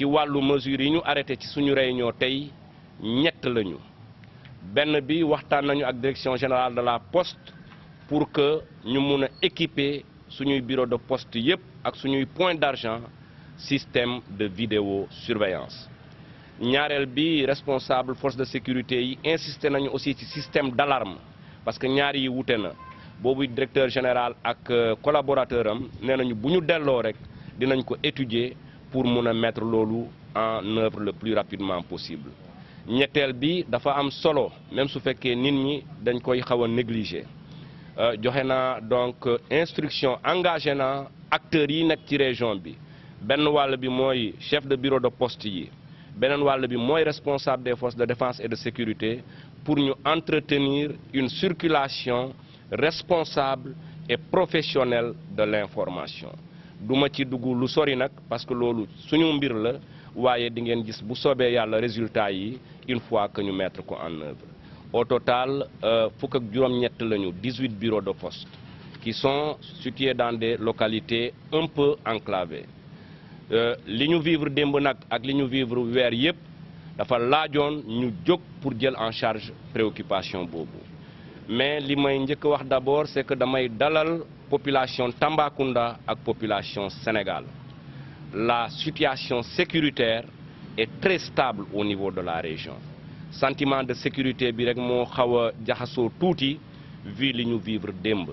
ci wàllu mesures yi ñu arrêté ci suñu réunion tey ñett lañu benn bi waxtaan nañu ak direction générale de la poste pour que ñu mun a équiper suñuy bureau de poste yépp ak suñuy point d'argent système de vidéo surveillance ñaareel bi responsable force de sécurité yi insisté nañu aussi ci système d'alarme parce que ñaar yi wute na boobu directeur général ak collaborateur am nee nañu bu ñu delloo rek dinañ ko étudier pour mun a mettre loolu en œuvre le plus rapidement possible ñetteel bi dafa am solo même su fekkee nit ñi dañ koy xaw a négliger joxe na donc instruction engagé na acteurs yi nekk ci région bi benn wàll bi mooy chef de bureau de poste yi beneen wàll bi mooy responsable des forces de défense et de sécurité pour ñu entretenir une circulation responsable et professionnelle de l'information duma ci dugg lu sori nag parce que loolu suñu mbir la waaye di ngeen gis bu soobee yàlla résultat yi une fois que ñu mettre ko en œuvre au total fukk ak juróom-ñett lañu 18 bureaux de poste qui sont situés dans des localités un peu enclavées li ñu vivre démb nag ak li ñu vivre weer yépp dafa laajoon ñu jóg pour jël en charge préoccupation boobu mais li may njëkk wax d'abord c'est que damay dalal population Tambacounda ak population Sénégal la situation sécuritaire est très stable au niveau de la région sentiment de sécurité bi rek moo xaw a jaxasoo tuuti vu li ñu vivre démb